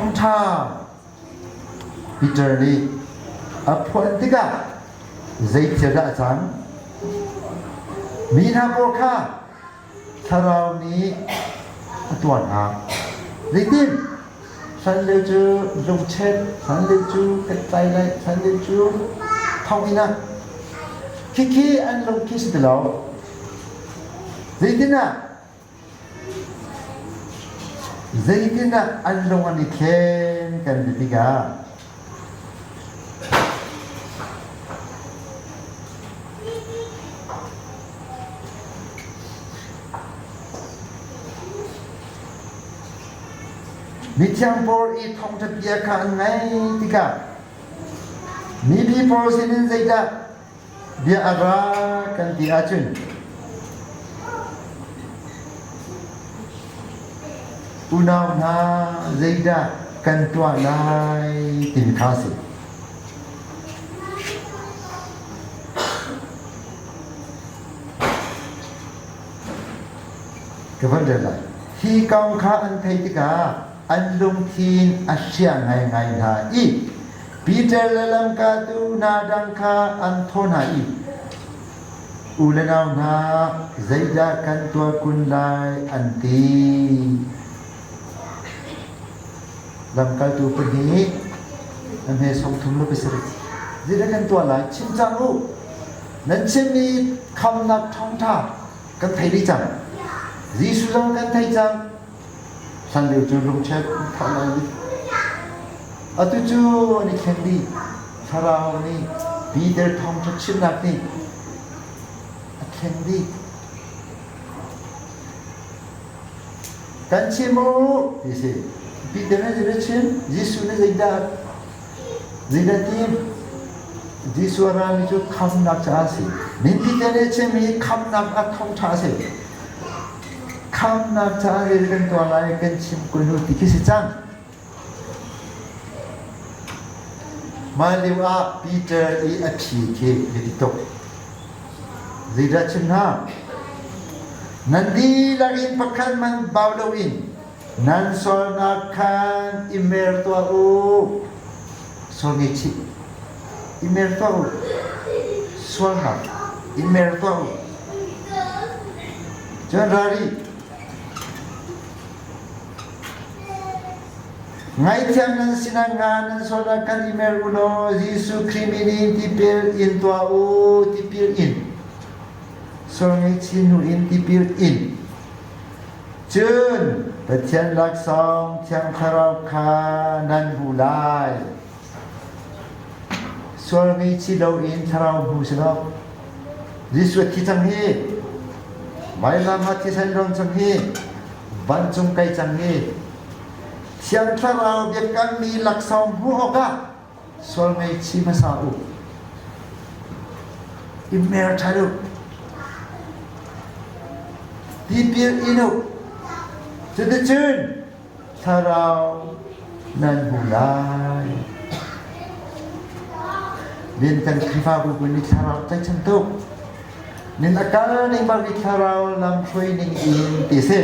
Thawngṭha Peter nih a phuan tikah zei thil dah a cang? Mi hna pawl kha Thlarau nih a tuah hna. Zeitin? Hlanlio cu lungchet, hlanlio cu kan tlai lai, hlanlio cu thonginn ah. Khikhi an lung khi si ti lo. Zeitin ah? Zeitin ah an lung an i thlen kan ti tikah Mithiang pawl i thawngṭha bia kha an ngaih tikah mipi pawl sinin zeidah bia a ra kan ti ahcun unau hna zeidah kan tuah lai timi kha a si. Ka van rel lai. Hi kong kha an theih tikah an lungthin a hria ngaingai hna i Peter le lamkaltu hna dang kha an thawh hna i, U le nau hna, zeidah kan tuah kun lai, an ti. Lamkaltu pahnih a hme 37 le 7. Zeidah kan tuah lai? Chim cang u. Nan chimmi khamnak ṭhawngṭha kan thei dih cang. Jesuh zong kan thei cang. Hlan lio cu lungchet thah lai dih. Atu cu an i thleng dih. Thlarau nih Peter thawngṭha chimnak nih a thleng dih. Kan chim u ti si. Peter nih zeidah chim? Jesuh nih zeidah zeidah tim? Jesuh a rami cu khamnak caah a si. Min Peter nih a chimmi khamnak a thawngṭha a si. Khamnak caah zei kan tuah lai kan chim kun u ti khi si cang. Mah lio ah Peter i a phi khi biapi tuk. Zeidah chim hna? Nan dihlak in pakhat hmanh bau loin nan sualnak khan i mer tuah u. Sual ngaihchih. I mer tuah u. Sualnak i mer tuah u. Cun rari. Ngaihthiam nan sinah nga nan sualnak khan i mer u law Jesuh Khrih min in tipil in tuah u, tipil in. Sual ngaihchih hnu in tipil in. Cun Pathian laksawng Thiang Thlarau kha nan hmu lai. Sual ngaihchih loin Thlarau hmu si lo. Jesuh a thi cang hi. Vailam ah thisen ron cang hi. Vancung kai cang hi. Thiang Thlarau biakammi laksawng hmuh awkah sual ngaihchih hmasa u. I mer ṭhan u. Tipil in u. Cuticun Thlarau nan hmu lai. Din kan Khrihfabu kun nih Thlarau tlaihchan tuk. Nin a kal ning bak i Thlarau lam hruai ning in ti si.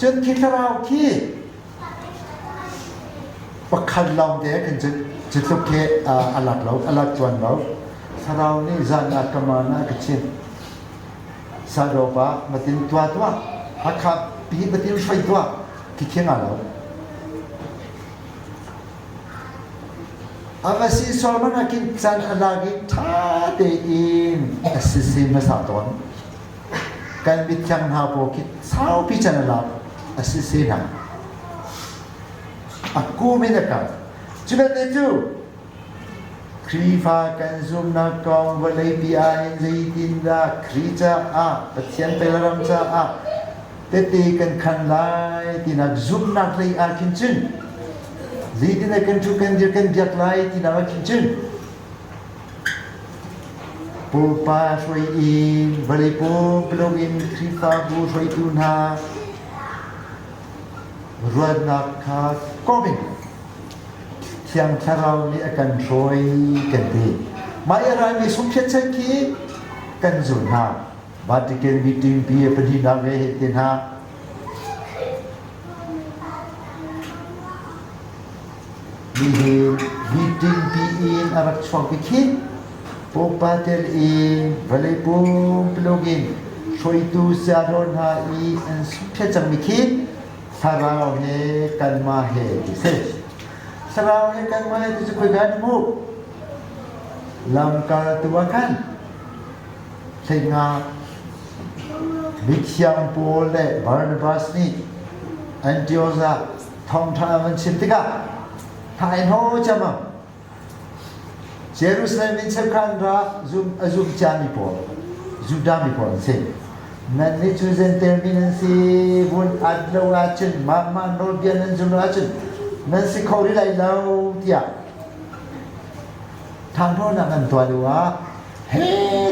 Cun khi Thlarau khi pakhat lawng te kan cu cu tluk khi a lak lo, a lak tuan lo. Thlarau nih zan ah ka man ah ka chimh. Sadopa matin tua tua Hakha pi matin hroi tua khi khi nga lo. Ava si Solomon ah khin can a lak i ṭha tein a sisi hmasa tawn. Kan mithiang hna pawl khi saupi can a lak a sisi hna. A kum in a kal. Cu vialte cu Khrihfa kan zumhnak kong vawleipi ahhin zeitindah Khrih caah, Pathian ram caah tehte kan khan lai tinak zumhnak lei ah khin cun zeitindah kan ṭhu kan dir kan biak lai tinak ah khin cun pupa hruai in vawlei pumpuluk in Khrihfabu hruaitu hna ruatnak kha kom in Thiang Thlarau nih a kan hruai kan ti. Mah i raimi sungkhiat khi kan zul hna. Vatican meeting pi a pahnihnak ve he te hna. Nihin meeting pi in a rak chuak bik hi Popa tel in vawlei pumpuluk in hruaitu sayadaw hna i an sukphiat cangmi khi thlarau he kanmah he ti si. Thlarau he kanmah he ti cu khoika in hmuh? Lamkaltu ah khan 15 mithiang Paul le Barnabas nih Antioch ah thawngṭha an van chim tikah hna in ho ciammam Jerusalem in cheukhat ra zum a zum ciami pawl Judah mi pawl an si. Nan nih cu Jentail mi nan si vun at lo ahcun mah mah nawlbia nan zum lo ahcun nan si kho rih lai lo tiah ṭhangṭhawnnak an tuah lio ah he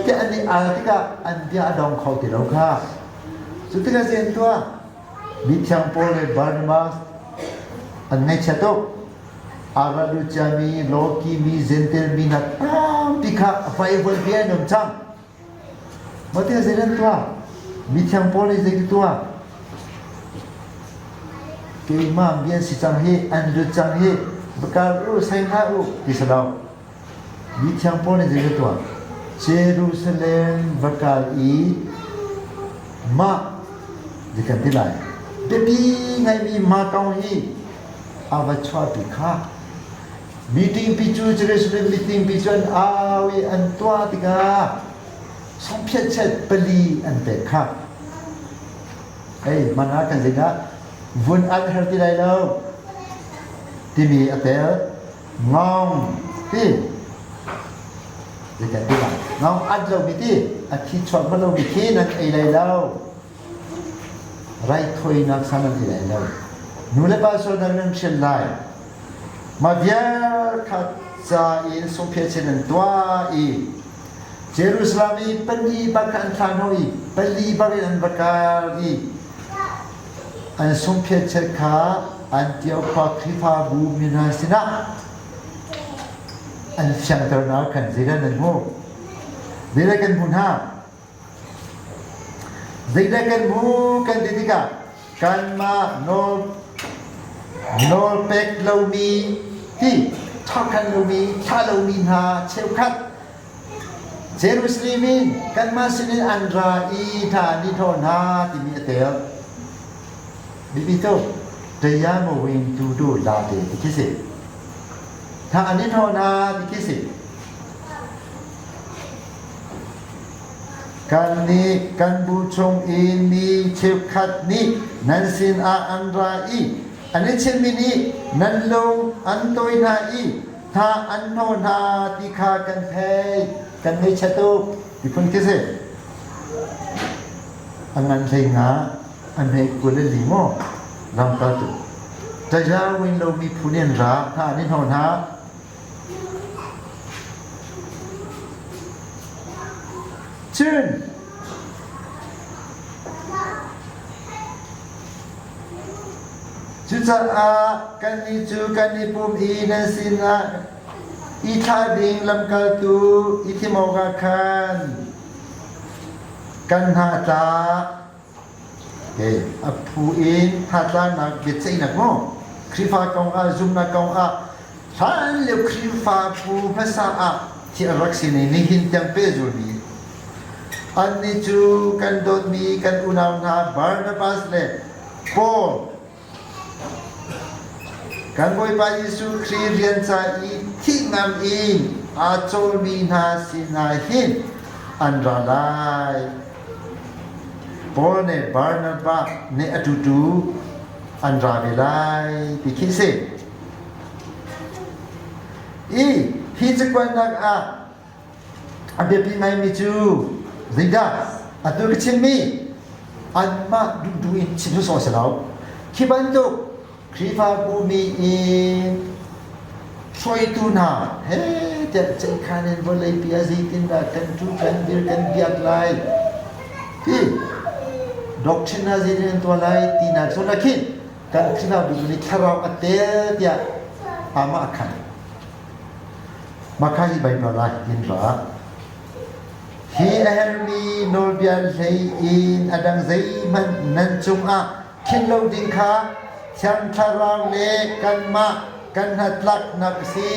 tiah an i al tikah an bia a dong kho ti lo kha. Cu tikah zei an tuah? Mithiang Paul le Barnabas an ngaihchia tuk. A rat ciami lawkimi Jentail mi hna tampi kha a fai bia an um cang. Mah tiah zei nan tuah? Mithiang Paul nih zei ti tuah? Keimah mi an si cang hi, an lut cang hi, va kal u, sai hlah u, ti si lo. Mithiang Paul nih zei ti tuah? Jerusalem va kal i mah zei kan ti lai? Biapi ngaimi mah kong hi a va chuahpi kha meeting pi cu Jerusalem meeting pi cu an au i an tuah tikah songphiat pali an pek kha ei man ah kan zeidah vun an her ti lai lo timi a tel ngong ti zeikan ti lai ngong at lo mi ti a thi chuak bal lo mi khi nan ei lai lo Raithawinak san an i lai lo. Nu le pa sualnak nan hrial lai. Mah vial kha ca in sungphiachin an tuah i Jerusalem i pali bak an thlah hnawh i pali bak in an va kal i an sungphiachet kha Antioch khua Khrihfabu mi hna sinah an fiangternak khan zeidah nan hmuh? Zeidah kan hmuh hna? Zeidah kan hmu kan ti tikah kanmah nawl nawlpek lomi ti ṭhawkhan lomi thlah lomi hna cheukhat Jerusalem in kanmah sinin an ra i hna ni thaw hna timi a tel. Bibi tu tayamo win tu du la te ti khi si. Tha an i thaw hna ti khi si. Kannih kan bu chung i mi cheukhat nih nan sinah an ra i an i chimmi nih nan lung an tawi hna i hna an hnawh hna ti kha kan theih. Kan ngaihchia tuk ti phun khi si. A ngan hlei nga an hei 24 maw lamkaltu. Tazaawin lomi phun in ra hna an i hnawh hna. Cun cucaah kannih cu kan i pum i nan sinah i thlah ding lamkaltu i thim awkah khan kan hna a tla. A phu in hnatlaknak biaceihnak maw Khrihfa kong ah zumhnak kong ah hlanlio Khrihfa phu hmasa ah thi a rak si ning nihin tiang pehzulmi annih cu kan dawtmi kan unau hna Barnabas le Paul Kan Bawipa Jesuh Khrih rian ca i thih ngam in aa cawlmi hna sinah hin an ra lai. Paul nih Barnabas nih a tutu an ra ve lai ti khi si. I hi cakuatnak ah A biapi ngaimi cu zeidah atu ka chimmi anmah duhduh in chim sawsawh a si lo. Khi bantuk Khrihfabu mi in hruaitu hna he tiah ceihkhan in vawleipi ah zeitindah kan tu kan dir kan biak lai ti doctrine hna zeitin an tuah lai ti hna zawn ah khin kan Khrihfabu nih thlarau a tel tiah amah a khan. Mah hi Baibal ah hitin ra. Hi a herhmi nawlbia hlei in a dang zeihmanh nan cungah khin lo ding kha Thiang Thlarau le kanmah. Kan hnatlaknak a si.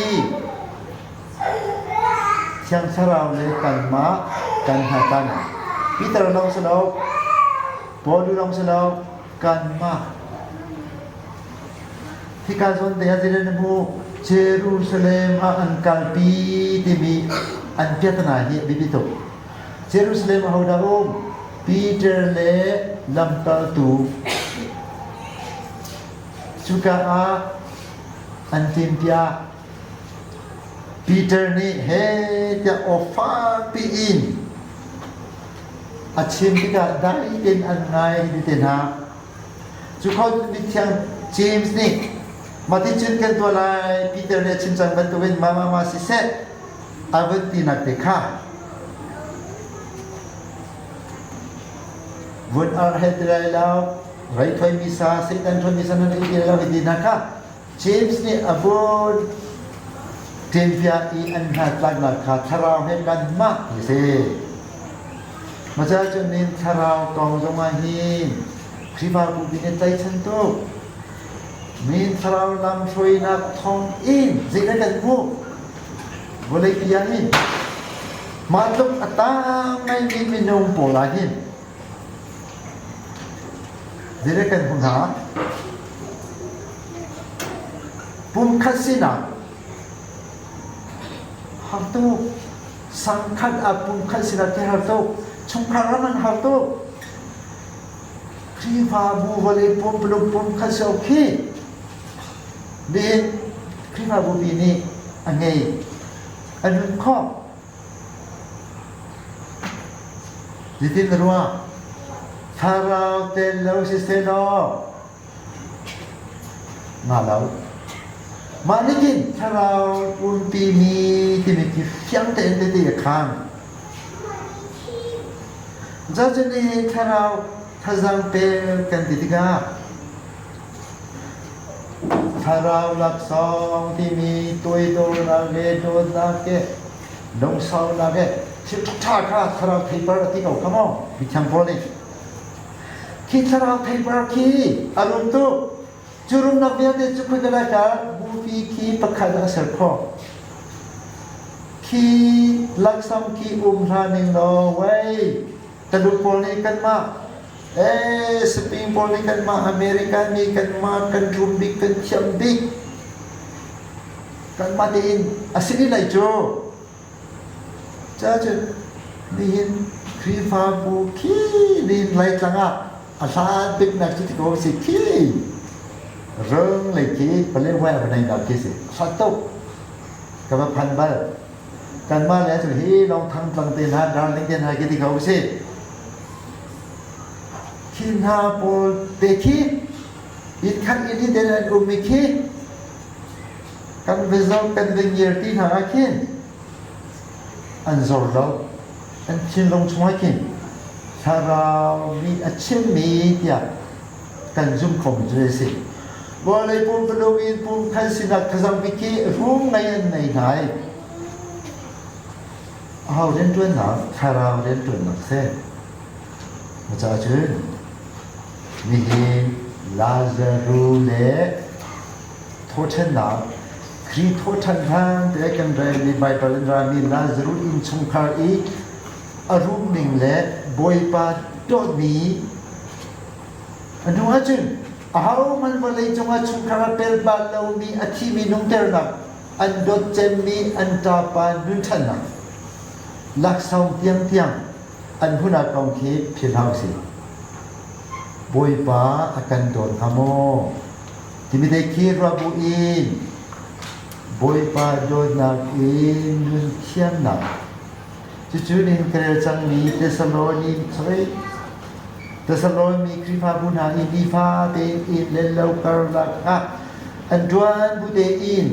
Thiang Thlarau le kanmah kan hnatlan. Peter lawng si lo, Paul lawng si lo, kanmah. Hika zawn te ah zeidah na hmuh? Jerusalem ah an kalpi timi an piatana hi a biapi tuk. Jerusalem ahodah um? Peter le lamkaltu. Cuka ah an timpiah. Peter nih he tiah aw fakpi in a chim tikah dai tein an ngai ti te hna. Cu kho mithiang James nih mahticun kan tuah lai Peter nih a chim cang bantukin ma ma ma siseh a vun tinak te kha vun arh he ti lai lo raithuai misa Satan thuai misa nan ei ti lai lo hi ti hna kha James nih a vun ṭempiak i an hnatlaknak kha thlarau he kanmah ti a si. Maca cun nin thlarau kong zongah hin Khrihfabu nih tlaichan tuk. Min thlarau lam hruainak thawng in zeidah kan hmuh? Vawleipi ah hin mah tluk a tang ngaimi minung pawl ah hin Zeidah kan hmuh hna? Pumkhat sinak har tuk. Sangkhat ah pumkhat sinak khi har tuk. Chungkhar ram an har tuk. Khrihfabu vawlei pumpuluk pumkhat si awk khi nihin Khrihfabu pi nih a ngei. A nun khawh. Zeitin na ruah? Thlarau tel lo siseh law nga lo. Mah nih khin thlarau umpi mi timi khi fiang tein tete a khaan. Cun nihin thlarau thazaang pek kan ti tikah Thlarau laksawng timi toidornak le dawtnak he lungsaunak he thil ṭhaṭha kha thlarau theipar a ti ko kha maw mithiang Paul nih. Khi thlarau theipar khi a rum tuk. Cu rumnak vialte cu khuika lai kar bupi khi pakhat ah a ser khawh. Khi laksawng khi um hlah ning law wei Taluk pawl nih kanmah ee Spain pawl nih kanmah America nih kanmah kan rum bik kan thiam bik kanmah tein a si ni lai cu cacun nihin Khrihfabu khi nihin Laitlang ah a hlan biknak cu ti ko si khi rung lei khi Paletwa va nei nak khi si hlat tuk ka va phan bal Kanmah le cu hi lawng thangtlang te hna darling te hna khi ti ko si. Khi hna pawl te khi inn khat inn hi te an um i khi kan va zoh kan va ngiar ti hna ah khin an zor lo an thinlung chungah khin thlarau nih a chimmi tiah kan zum khomi cu a si. Vawlei pumpuluk in pumkhat sinak thazang bik khi rum ngei an nei hna i aho rianṭuannak thlarau rianṭuannak si. Cucaah cun nihin Lazaru le thawhṭhannak Khrih thawhṭhan hlan te kan relmi Baibal in rami Lazaru innchungkhar i a rumning le Bawipa dawtmi A hnu ahcun ahohmanh vawleicung ah chungkhar a pel bal lomi a thimi nungternak an dawt cemmi an ṭapa nun ṭhannak laksawng tiangtiang an hmuhnak kong khi philh hlah usih. Bawipa a kan dawt hnga maw? Timi te khi ruah bu in Bawipa dawtnak in nun thiamnak Cucu ning ka rel cangmi Thessaloni sorry Thessaloni Khrihfabu hna i nifa tein inn le lo karlak ah an ṭuan bu tein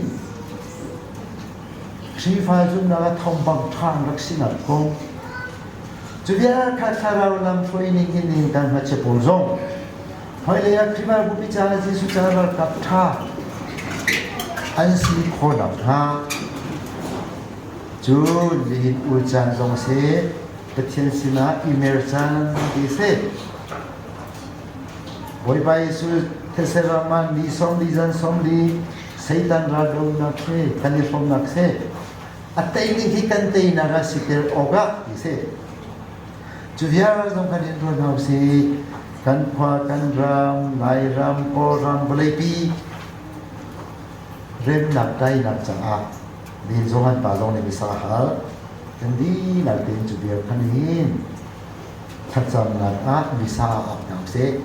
Khrihfa zumhnak ah thawngpang ṭha an rak sinak kong cu vial kha thlarau lam hruai ning in nihin kan hngakchia pawl zong hmailei ah Khrihfa bupi caah Jesuh caah ralkap ṭha an si khawh nakhnga Cun nihin ul caan zong a si. Pathian sinah i mer caan ti a si. Bawipa Jesuh thetse ram ah ni 40 zan 40 Satan raldonak si, kan i hrawmnak si. A tei ding hi kan teinak ah siter awk ah ti si. Cu vial zong kan in ruat hna usih. Kan khua, kan ram, Lairam, Kawlram, vawleipi remnak, tainak caah din zong an pa zong nih misa hal. Kan dihlak tein cu vial khan hin thlacamnak ah misa ap hna usih.